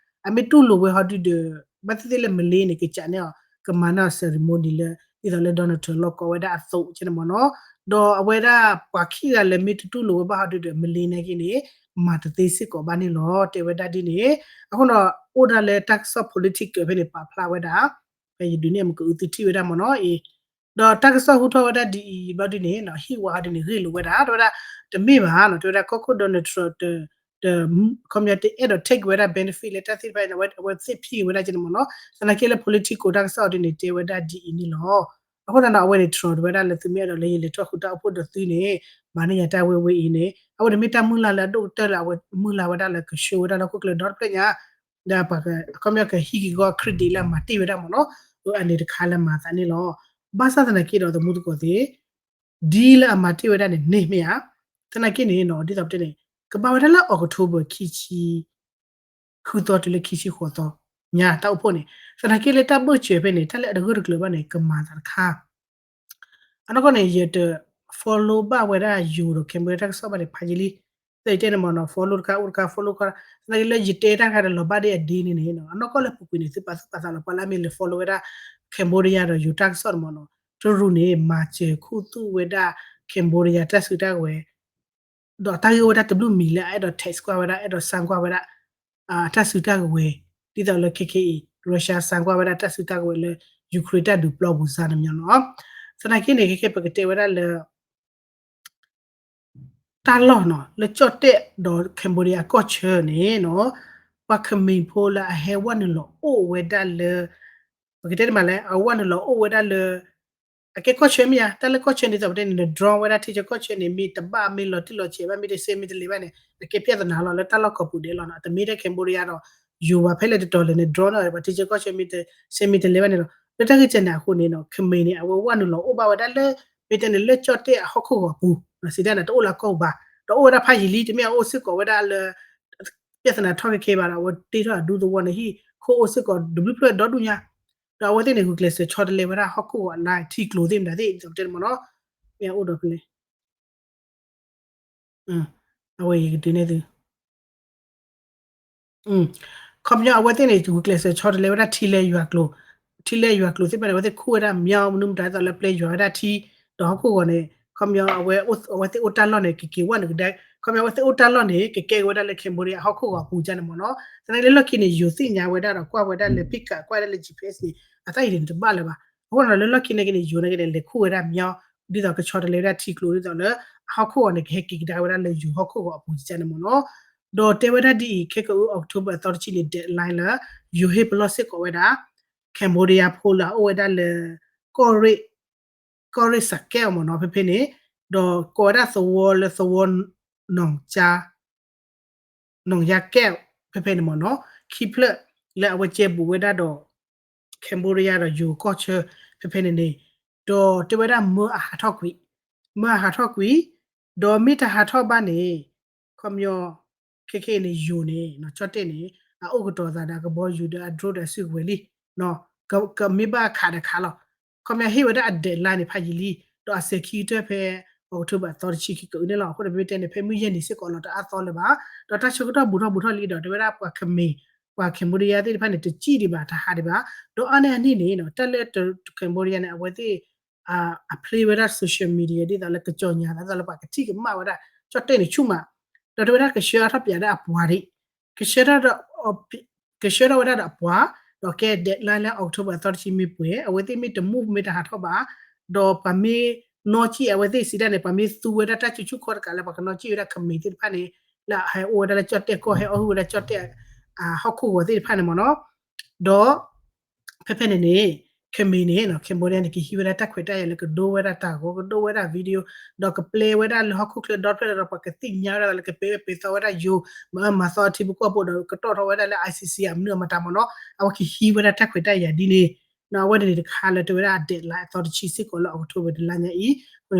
အမ့ၢ်တူၢ်လိာ်ဝဲဟီဒုဒီး ဘၣ်သ့ၣ်သ့ၣ်လၢ Malay န့ၣ် ကစးန့ၢ်အီၤ ကမၤန့ၢ်အီၤ ceremony လၢ ဒ်သိးလၢ Donald Trump လီၤကီဝဲဒၣ်အသိးကဲန့ၣ်မ့ၢ်နီၤ. ဒီးအဝဲဒၣ်ပှၤခံဂၤလၢာ်မ့ၢ်တတူၢ်လိာ်ဝဲဘၣ်ဟီဒုဒီး Malay နာ်က့န့ၣ် မၤတသ့စ့ၢ်ကီးဘၣ်န့ၣ်လီၤ. တဲဝဲဒၣ်ဒ်န့ၣ် အဃိဒီး အိၣ်ဒၣ်လၢတၢ်ကစီၣ် political ဖဲန့ၣ် ပာ်ဖျါဝဲဒၣ် ဖဲယဒုးန့ၢ်မ့ၢ်ကအုးသုထံၣ်ဝဲဒၣ်မ့ၢ်နီၤအံၤ ဒီးတၢ်ကစီၣ်ဟူထီၣ်ဝဲဒၣ်ဒ်အံၤဘျီဒ်န့ၣ် ဟံၣ်ဝါဒ်န့ၣ် ဂ့ၢ်လိာ်ဝဲဒၣ် တဲဝဲဒၣ် တမ့ၢ်ဘၣ်နီၤ တဲဝဲဒၣ်ကီၢ်ခိၣ် Donald Trump တ ခီပညီတအဲၣ်ဒိး take ဝဲဒၣ် benefit လၢတၢ်သ့ၣ်တဖၣ်အံၤန့ၣ် အဝဲသ့ၣ်ဖံးဝဲဒၣ်ကဲန့ၣ်မ့ၢ်နီၤ သနာ်က့လၢ political တၢ်ကစီၣ်ဒ်န့ၣ် တဲဝဲဒၣ်ဒ်အံၤန့ၣ်လီၤ. အဃိသတးဒီး အဝဲန့ၣ် Trump တဲဝဲဒၣ်လၢ သုမ့ၢ်အဲၣ်ဒိးလၢယလဲၤထီၣ်ဃုာ်တၢ်အိၣ်ဖှိၣ်ဒီးသုန့ၣ် မၤန့ၢ်ယၤတၢ်ဝဲဝဲအံၤန့ၣ် အဝဲန့ၣ်မ့ၢ်တၢ်မုၢ်လၢ်လၢအဒိၣ်ကတၢၢ်လၢအဝဲမုၢ်လၢ်ဝဲဒၣ်လၢကဆှၢဝဲဒၣ်လၢဟီၣ်ခိၣ်ချၢဒီတဖျၢၣ်ညါ ဒီးပှၤက အခီပညီကဟံးက့ၤကီး credit လၢအမၤတ့ၢ်ဝဲဒၣ်မ့ၢ်နီၤ, အန့ၣ်တခါလၢမၤသးန့ၣ်လီၤ. ဘၣ်ဆၣ်သနာ်က့ဒီး သမူသကိးသ့ၣ် ဒ်လၢအမၤတ့ၢ်ဝဲဒၣ်န့ၣ် န့ၢ်မ့ၢ်ဧါ, သနာ်က့န့ၣ်နီၤ ဒ်သိးပတဲန့ၣ် ကဘၣ်ဝဲဒၣ်လၢ October ခံဆံ ဃုသီတုၤလၢခံဆံဃိးသီ ညါတၢ်အိၣ်ဖှိၣ်န့ၣ် သနာ်က့လၢတၢ်ဘၢၣ်စၢၤဖဲန့ၣ် တၢ်လၢအတဂၢၢ်တကျၢၤဘၣ်န့ၣ် ကမၤသးတခါ အနီၢ်ကီၢ်န့ၣ် ယတ follow ဘၣ်ဝဲဒၣ်ယိၤဒီး Cambodia တၢ်ကစီၣ်ဘၣ်န့ၣ် ဖးယံာ်လံ. သနာ်က့တဲန့ၣ်မ့ၢ်နီၤ follow တခါ အိၣ်တခါ follow တခါ သနာ်က့လၢယတဲတၢ်တခါဒီးလီၤဘၣ်ဒ်အဒ့န့ၣ်န့ၣ် အနီၢ်ကီၢ်လၢပူၤကွံာ်န့ၣ် သုပာ်သူၣ်ပာ်သးလီၤ ပှၤလၢအမ့ၢ်လဲၤ follow ဝဲဒၣ် Cambodia ဒီးယိၤတၢ်ကစီၣ်န့ၣ်မ့ၢ်နီၤ တရူးန့ၣ် မၤစၢၤခူသူၣ်ဝဲဒၣ် Cambodia တၢ်စုတၢ်ကဝဲၤ ဒီးတၢ်ဂ့ၢ်ဝဲဒၣ်တဘျုးမံၤလၢအအဲၣ်ဒိး tax ကွၢ်ဝဲဒၣ် အဲၣ်ဒိး sanction ကွၢ်ဝဲဒၣ် တၢ်စုတၢ်ကဝဲၤ ဒ်သိးလၢခဲခဲအံၤ Russia sanction ကွၢ်ဝဲဒၣ်တၢ်စုတၢ်ကဝဲၤလၢ Ukraine တၢ်ဒုးပျီပူၤစါန့ၣ်မ့ၢ်နီၤ. သနာ်က့န့ၣ် ခဲခဲပကတဲဝဲဒၣ်လၢ တၢ်လီၢ်နီၤ လၢကၠီၣ်တဲၣ်ဒီး Cambodia အကီၢ်ဆၢန့ၣ်နီၤ ပှၤခမ့ၢ်ဖိလၢအဟဲဝဲနုာ်လီၤအိၣ်ဝဲဒၣ်လၢ ပကတဲတမးလဲၣ် အဝဲနုာ်လီၤအိၣ်ဝဲဒၣ်လၢ အကဲကီၢ်ဆၢမ့ၢ်ဧါ တၢ်လၢကီၢ်ဆၢန့ၣ် ဒ်သိးပတဲန့ၣ် န drone ဝဲဒၣ်ထံဆၢကီၢ်ဆၢန့ၣ် မ့ၢ်တဘၣ်မ့ၢ်လီၤတံၢ်လီၤဆဲးဘၣ် မ့ၢ်တဆဲးမ့ၢ်တလဲၤဘၣ်န့ၣ် အကဲ ပြဿနာ လီၤ လၢတၢ်လီၢ်ကိးပူၤဒဲးလီၤနီၤ တမ့ၢ်ထဲ Cambodia ဒီး ယိၤဘၣ် ဖဲလဲၣ်တတီၤလဲၣ်န့ၣ် drone ဒီးပှၤထံဆၢကီၢ်ဆၢမ့ၢ်တဆဲးမ့ၢ်တလဲၤဘၣ်န့ၣ်လီၤ. လၢတၢ်ဂ့ၢ်ကဲန့ၣ်အဃိန့ၣ်နီၤ ခမ့ၢ်န့ၣ် အဝဲဝဲနုာ်လီၤအိၣ်ဘၣ်ဝဲဒၣ်လၢ မ့ၢ်တဲန့ၣ်လၢကၠီၣ်တဲၣ်အဟီၣ်ခိၣ်ဂီၤပူၤ စံးတၢ်န့ၣ် တအိၣ်လၢအကီၢ်ပူၤဘၣ် ဒီးအိၣ်ဝဲဒၣ်ဖးယံာ်လံ တမ့ၢ်အအိၣ်စ့ၢ်ကီးဝဲဒၣ်လၢ ပြဿနာ ထီၣ်ခဲခဲဘၣ်ဒီး အဝဲတ့ထီၣ်အဒူသဝီန့ၣ် ဟံၣ်ခိၣ်အိၣ်စ့ၢ်ကီးတဘျုးဖျၢၣ်ဒီဒူၣ်ညါ ဒီးအဝဲသ့ၣ်န့ၣ် ဂုာ်ကျဲးစၢးဆီတလဲဝဲဒၣ်ဟီၣ်ခိၣ်ဂီၤအလါ ထံကျိၤသ့ၣ်မတၤသ့ၣ် ဒ်သိးပတဲန့ၣ်မ့ၢ်နီၤ မ့ၢ်အအိၣ်ဒီးဖဲလဲၣ် အဝဲယကဒုးနဲၣ်သု ခီပညီအဝဲသ့ၣ်န့ၣ် ဂုာ်ကျဲးစၢးဆီတလဲဝဲဒၣ်ထံလဲယွၤကျိၤ ထံလဲယွၤကျိၤသ့ၣ်တဖၣ်န့ၣ် အဝဲသ့ၣ်ခူၣ်ဝဲဒၣ်မညီမနုၤမတၤ ဒ်သိးလၢပျဲယွၤဝဲဒၣ်ထံ ဒီးဟီၣ်ခိၣ်ဂီၤန့ၣ် ခီပညီအဝဲသ့ၣ်အိၣ်တၢ်လီၢ်န့ၣ် ကက့ၤဝဲနုာ်ကဒါ ခီပညီအဝဲသ့ၣ်အိၣ်တၢ်လီၢ်န့ၣ် ကကဲက့ၤဝဲဒၣ်လၢ Cambodia ဟီၣ်ခိၣ်ဂီၤအပူၤကန့ၣ်မ့ၢ်နီၤ သနာ်က့လၢလီၢ်ခံန့ၣ် ယိၤသ့ၣ်ညါဝဲဒၣ်ဒီးကွၢ်ဝဲဒၣ်လၢ picture ကွၢ်ဝဲဒၣ်လၢ GPS န့ၣ် အတၢ်အံၤန့ၣ်တဘၣ်လၢၤဘၣ် အဃိန့ၣ်လၢလီၢ်ခံန့ၣ်က့န့ၣ် ယိၤန့ၣ်က့န့ၣ် လဲၤခူၣ်ဝဲဒၣ်မညီ ဒ်သိးကဆီတလဲဝဲဒၣ်ထံကျိၤ ဒ်သိးလၢ အဟီၣ်ခိၣ်ဂီၤန့ၣ် ကဟဲက့ၤကဒါဝဲဒၣ်လၢယိၤဟီၣ်ခိၣ်ဂီၤအပူၤကန့ၣ်မ့ၢ်နီၤ ဒီးတဲဝဲဒၣ်ဒ်အံၤ ခဲကအု October အသီတဆံန့ၣ် deadline လၢ ယိၤဟ့ၣ်ပလီၢ်စ့ၢ်ကီးဝဲဒၣ် Cambodia ဖိလၢအအိၣ်ဝဲဒၣ်လၢ ကီၢ်ရ့ၣ် ကီၢ်ရ့ၣ်စးကဲးအီၤမ့ၢ်နီၤ ဖဲဖဲန့ၣ် ဒီးကိးဝဲဒၣ်သဝီလၢသဝီ နီၢ်ကၠါ နီၢ်ယါကဲး ဖဲဖဲန့ၣ်မ့ၢ်နီၤ ခံဖျၢၣ်လၢအဝဲကဲဘူးဝဲဒၣ်ဒီး Cambodia ဒီးယိၤကီၢ်ဆၢ ဖဲဖဲန့ၣ်န့ၣ် ဒီးတဲဝဲဒၣ်မၢအဟးထီၣ်ကွံာ် မၢအဟးထီၣ်ကွံာ် ဒီးမ့ၢ်တဟးထီၣ်ဘၣ်န့ၣ် ခီပညီ ခဲခဲအံၤန့ၣ် ယိၤန့ၣ် ကၠီၣ်တဲၣ်န့ၣ် အအိၣ်ကတီၤသးဒီးကဘီယူၤဒီးအ drone ဒီးအစုကဝဲၤလံ ကမ့ၢ်ဘၣ်ခးဒီးခးလီၤ ခီပညီဟ့ၣ်ဝဲဒၣ်အ deadline န့ၣ် ဖးယံာ်လံ ဒီးအစဲၤခံကတၢၢ်ဖဲ October အသီတဆံခံကအုန့ၣ်လီၤ. အဃိန့ၣ် ပမ့ၢ်တဲန့ၣ် ဖဲမုၢ်ယဲၢ်နံၤစ့ၢ်ကီးလီၤ တအါသီလၢၤဘၣ် ဒီးတၢ်ဆၢကတီၢ်ဘူးထီၣ်ဘူးထီၣ်လံဒီး တဲဝဲဒၣ်ပှၤခမ့ၢ် ပှၤ Cambodia သ့ၣ်တဖၣ်န့ၣ် တစံၣ်ဒံးဘၣ် တဟးဒံးဘၣ် ဒီးအါန့ၢ်အန့ၣ်န့ၣ် တၢ်လၢ Cambodia န့ၣ် အဝဲသ့ၣ် အ play ဝဲဒၣ် social media ဒ်သိးလၢကစီၤညါသး ဒ်သိးလၢပှၤကထံၣ်ကမၣ်ဝဲဒၣ် ကၠီၣ်တဲၣ်န့ၣ်ဆူၣ်မး ဒီးတဲဝဲဒၣ်ကဆှၢအါထီၣ်ပၠးဒၣ်အပှၤဒံး ကဆှၢထီၣ်ဒီး ကဆှၢထီၣ်ဝဲဒၣ်ဒီးအပှၤ ဒီးကဲ deadline လၢ October အသီတဆံမ့ၢ်ပှဲၤ အဝဲသ့ၣ်မ့ၢ်တ move မ့ၢ်တဟးထီၣ်ဘၣ် ဒီးပှၤမ့ၢ်နီၣ်ကံၣ်အဝဲသ့ၣ်စံးတၢ်န့ၣ် ပှၤမ့ၢ်သူဝဲဒၣ်တၢ်စုဆူၣ်ခီၣ်တကးလၢပှၤကနီၣ်ကံၣ်ဝဲဒၣ်ခမ့ၢ်သ့ၣ်တဖၣ်န့ၣ် လၢအဟဲအိၣ်ဝဲဒၣ်လၢကၠီၣ်တဲၣ်ကီၢ် ဟဲအီၣ်ဟုၣ်ဝဲဒၣ်ကၠီၣ်တဲၣ် ဟီၣ်ခိၣ်ဂီၤသ့ၣ်တဖၣ်န့ၣ်မ့ၢ်နီၤ ဒီး ဖဲဖဲန့ၣ်န့ၣ် ခမ့ၢ်န့ၣ် ခမ့ၢ်န့ၣ် ကဟံးဝဲဒၣ်တၢ်ခွဲးတၢ်ယာ်လၢကဒိဝဲဒၣ်တၢ်ဂီၤ ကဒိဝဲဒၣ် video ဒီးကပျဲဝဲဒၣ်လၢဟီၣ်ခိၣ်ချၢဒီဖျၢၣ်ဒီး ပှၤကသ့ၣ်ညါဝဲဒၣ်လၢကပျဲဝဲပျဲသီဝဲဒၣ်ယိၤ မၤအၢမၤသီထံဖိကီၢ်ဖိဒီးကတီၢ်ထီၣ်ဝဲဒၣ်လၢ I C C အမနုၤအမတၤမ့ၢ်နီၤ အဝဲကဟံးဝဲဒၣ်တၢ်ခွဲးတၢ်ယာ်ဒ်န့ၣ် အဝဲန့ၣ်တခါလၢတဲဝဲဒၣ် deadline အသီတဆံစ့ၢ်ကီးလၢ October တလါညါအံၤ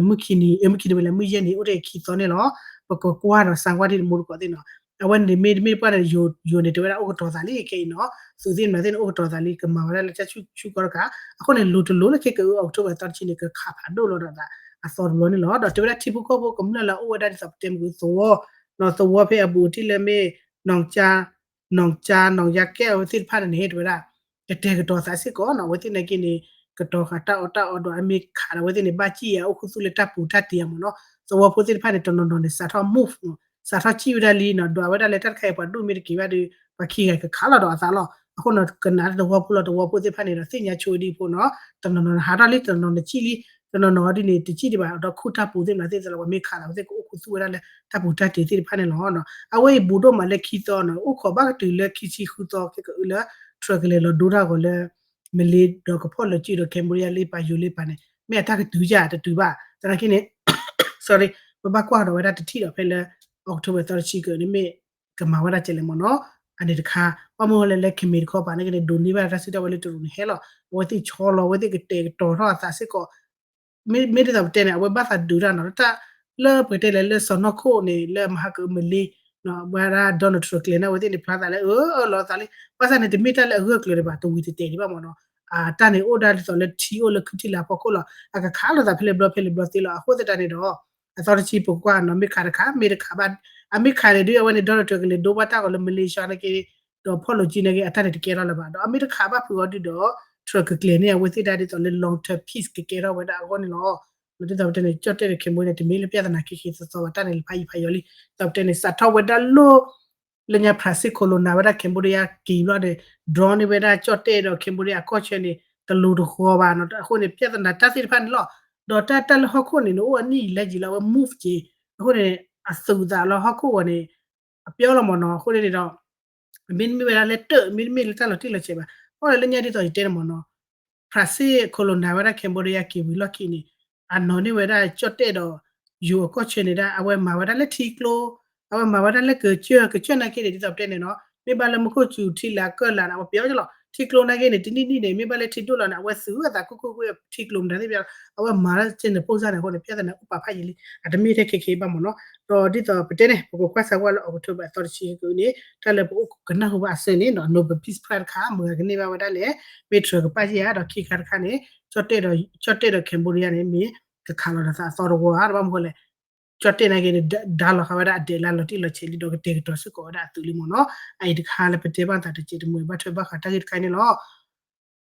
မုၢ်ခံနံၤ မုၢ်ခံနံၤဝဲလၢမုၢ်ယဲၢ်နံၤ အိၣ်ထဲခံသီန့ၣ်လီၤ ပကကွၢ်ဒီး sanction ကွၢ် ဒ်တမူတကိးသ့ၣ်နီၤ အဝဲန့ၣ်မ့ၢ်တမ့ၢ်ပှၢ်န့ၣ် ယိၤန့ၣ် တဲဝဲဒၣ်အိၣ်ကတီၤသးလံခဲအံၤနီၤ သုးသ့ၣ်မနုၤသ့ၣ်န့ၣ် အိၣ်ကတီၤသးလံ ကမၤဝဲဒၣ်လၢတၢ်ဆူၣ်ခီၣ်တကး အဃိန့ၣ် လိၤတလိၤလၢခဲကအု October အသီတဆံန့ၣ် ကခးဖးဒိၣ်လီၤဒီးသးအသီတဘျီန့ၣ်လီၤ ဒီးတဲဝဲဒၣ်ထံဖိကီၢ်ဖိကမျၢၢ်လၢအအိၣ်ဝဲဒၣ်ဒ်သိး ပတဲမ့ၢ်ကသဝီ သဝီဖဲအဘူးအတံၢ်လၢမ့ၢ် နီၢ်ကၠါ နီၢ်ကၠါ နီၢ်ယါကဲအဝဲသ့ၣ်တဖၣ်န့ၣ်န့ၣ် တဲဝဲဒၣ် ကတဲာ်ကတီၤသးစ့ၢ်ကီးနီၤ အဝဲသ့ၣ်နာ်က့န့ၣ် ကတီၤဃာ်တၢ်အီၣ်တၢ်အီဒီးအမ့ၢ်ခးဒီးအဝဲသ့ၣ်န့ၣ် ဘၣ်စံၣ်အီၤ အိၣ်ခူသူၣ်လၢတၢ်ပူၤတၢ်တ့ၢ်အမ့ၢ်နီၤ သဝီဖိသ့ၣ်တဖၣ်န့ၣ် တနီၤနီၤန့ၣ် စးထီၣ် move စးထီၣ်စံၣ်ဝဲဒၣ်လံနီၤ ဒွးဝဲဒၣ်လၢတၢ်တခါအံၤပှၤဒိၣ်မ့ၢ်တက့ၤဘၣ်ဒီး ပှၤခံဂၤကခးလီၤဒီးအသးလီၤ အဃိန့ၣ် ကနၣ်တဝီဖိလီၤ တဝီဖိသ့ၣ်တဖၣ်န့ၣ်ဒီး သ့ၣ်ညါဆိဝဲဒ်အဖိနီၤ တနီၤနီၤဟးထီၣ်လံ တနီၤနီၤစံၣ်လံ တနီၤနီၤဒ်န့ၣ် တစံၣ်ဒံးဘၣ် ဒီးခူၣ်တၢ်ပူၤသ့ၣ်မနုၤသ့ၣ်သးလီၤ ပှၤမ့ၢ်ခးဒီးအဝဲသ့ၣ်ကအိၣ်ခူသူၣ်ဝဲဒၣ်လၢ တၢ်ပူၤတၢ်တ့ၢ်သ့ၣ်တဖၣ်န့ၣ်လီၤ. အဝဲအံၤဘူးဒိၣ်မးလၢခံသီနီၤ အိၣ်ခိးဘၣ်ကတုၤလၢခံဆံဃုသီ ခဲကအုလၢ Trump ကလဲၤလီၤဒိတၢ်ဂီၤလၢ မလ့ၤဒီးကဖီၣ်လီၤစုဒီး Cambodia လၢပာ်ယိၤလၢပာ်န့ၣ် မ့ၢ်အတၢ်ကတုၤယၤတတုၤဘၣ် သနာ်က့န့ၣ် sorry ပဘၣ်ကွၢ်ဒီးဝဲဒၣ်တထံၣ်ဒီးဖဲလၢ October သီတဆံကန့ၣ်မ့ၢ် ကမၤဝဲဒၣ်ကဲလဲၣ်မ့ၢ်နီၤ အန့ၣ်တခါ ဘၣ်မနုၤလဲၣ်လၢ Khmer တခီပၤန့ၣ်ကန့ၣ် ဒိးန့ၢ်ဘၣ်တၢ်စုတၢ်ဝဲၤလၢတရူးန့ၣ်ဟဲလီၤ အဝဲသ့ၣ်ဆီလီၤ အဝဲသ့ၣ်ကတဲာ်ကတီၤထီၣ်အသးစ့ၢ်ကီး မ့ၢ်ဒ်သိးပတဲန့ၣ် အဝဲဘၣ်သးဒုးတၢ်နီၤ တၢ်လၢပတဲလဲၣ်လၢ စီၤနီၢ်ခိၣ်န့ၣ် လၢမဟါကမလ့ ဝဲဒၣ် Donald Trump ကျဲၤန့ၢ်အဝဲသ့ၣ်န့ၣ် ဖျါသးလၢအၢၣ်လီၤသးလံ ဘၣ်ဆၣ်န့ၣ် တမ့ၢ်တၢ်လၢအဂၢၢ်ကျၢၤဒံးဘၣ် တဝံၤတတဲာ်ဒံးဘၣ်မ့ၢ်နီၤ တၢ်န့ၣ်အိၣ်ဒၣ်ဒ်သိးလၢထံအိၣ်လၢခုထံလာ်ဖီခိၣ်လီၤ အကခးလိာ်သးဖဲလဲၣ်ဘျီဖဲလဲၣ်ဘျီသ့လီၤ အဃိသတးန့ၣ်ဒီး အသီတဆံပကကွၢ်နီၤ မ့ၢ်ခးတခး မ့ၢ်တခးဘၣ် အမ့ၢ်ခးန့ၣ် ဒုးအဝဲန့ၣ် Donald Trump ကလဲၤဒိဘၣ်တၢ်ဂီၤလၢ Malaysia နာ်က့ ဒီး apology နာ်က့ အတၢ်န့ၣ်တကဲထီၣ်လၢၤဘၣ် ဒီးအမ့ၢ်တခးဘၣ်ဖုးအီၤဒုးဒီး Trump ကကျဲၤန့ၢ်အဝဲသ့ၣ်ဒၣ်ဒ်သိးလၢ long term peace ကကဲထီၣ်ဝဲဒၣ်အဂီၢ်န့ၣ်လီၤ ဒ်သိးပတဲန့ၣ် ကၠီၣ်တဲၣ်ဒီး Cambodia န့ၣ် တမ့ၢ်လၢ ပြဿနာ ခဲခဲသီသီဘၣ် တၢ်န့ၣ်လၢဖးယံၤဖးယီၤလံ ဒ်သိးပတဲန့ၣ် စးထီၣ်ဝဲဒၣ်လၢ လၢညါ French colonize ဝဲဒၣ် Cambodia က့ၤဘျီန့ၣ် drone န့ၢ်ဝဲဒၣ်ကၠီၣ်တဲၣ်ဒီး Cambodia အကီၢ်ဆၢန့ၣ် တလိၤတဃီဘၣ်နီၤ အဃိန့ၣ် ပြဿနာ တၢ်သ့ၣ်တဖၣ်န့ၣ်လီၤ ဒီးတၢ်တၢ်လၢဟီၣ်ခိၣ်န့ၣ် နအိၣ်အနံၣ်ယံာ်လၢယံာ်လီၤ အဝဲ move က့ၤ အဃိန့ၣ် အသူးအသးလၢဟီၣ်ခိၣ်ဂီၤန့ၣ် အပျီလီၤမ့ၢ်နီၤ အဃိန့ၣ်ဒီး မ့တမ့ၢ်ဝဲဒၣ်လၢတၢၢ် မ့တမ့ၢ်လၢတၢ်လီၤတံၢ်လီၤဆဲးဘၣ် အဃိန့ၣ်လၢညါဒ်သိးယတဲန့ၣ်မ့ၢ်နီၤ French colonize ဝဲဒၣ် Cambodia က့ၤဝံၤလီၢ်ခံန့ၣ် အနီၤန့ၢ်ဝဲဒၣ်ကၠီၣ်တဲၣ်ဒီး ယိၤအကီၢ်ဆၢန့ၣ်ဒၣ် အဝဲမၤဝဲဒၣ်လၢထံကျိ အဝဲမၤဝဲဒၣ်လၢကစၢၢ် ကစၢၢ်နာ်က့န့ၣ် ဒ်သိးပတဲန့ၣ်နီၤ မ့ၢ်ဘၣ်လၢမူခိၣ်စူၤထံလာ်ကၢၢ်လာ်န့ၣ် အဝဲပျီလီၤ ထံကျိနာ်က့န့ၣ် တနံၣ်နံၣ်န့ၣ် မ့ၢ်ဘၣ်လၢထံဒိၣ်လီၤန့ၣ် အဝဲသူၣ်အသးခိၣ်ခိၣ်ကွ့ၢ် ထံကျိမတၤသ့ၣ်ပျီ အဝဲမၤလၢကစၢၢ်န့ၣ် ပိၢ်စၢ်န့ၣ်အဃိန့ၣ် ပြဿနာအိၣ်ပာ်ဖးယံာ်လံ အတမ့ၢ်ထဲခဲခဲဘၣ်မ့ၢ်နီၤ ဒီးဒ်သိးပတဲန့ၣ် ပကကွၢ်စၢၤဝဲလၢ October အသီတဆံကန့ၣ် တၢ်လၢပအိၣ်ကနၢ်ဟူဘၣ်အစၢန့ၣ် Nobel Peace Prize တခါ မတၤကန့ၢ်ဘၣ်ဝဲဒၣ်လဲၣ် မ့ၢ် Trump ကပာ်ယဲၢ်ဧါ ဒီးခံခါတခါန့ၣ် ကၠီၣ်တဲၣ်ဒီး ကၠီၣ်တဲၣ်ဒီး Cambodia န့ၣ် မ့ၢ်ကခးလီၤဒီးသးအသီတဝီဧါ တဘၣ်မနုၤဃိလဲၣ် ကၠီၣ်တဲၣ်နာ်က့န့ၣ် ဒါလီၤဃာ်ဝဲဒၣ်အဒဲးလၢလီၤတံၢ်လီၤဆဲးလံ ဒီးကတဲာ်ကတီၤစ့ၢ်ကီးဝဲဒၣ်အသုးလံမ့ၢ်နီၤ အအံၤတခါလၢပတဲဘၣ်သးတစဲးတမှဲၤဘၣ်ထွဲဘၣ်ဃးတၢ်ဂ့ၢ်တခါအံၤန့ၣ်လီၤ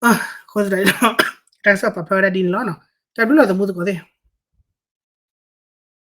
အဃိသတးဒီး တၢ်ကစီၣ်ပာ်ဖျါဝဲဒၣ်ဒ်န့ၣ်လီၤ. တၢ်ဘျုးလီၤ သမူသကိးသ့ၣ်.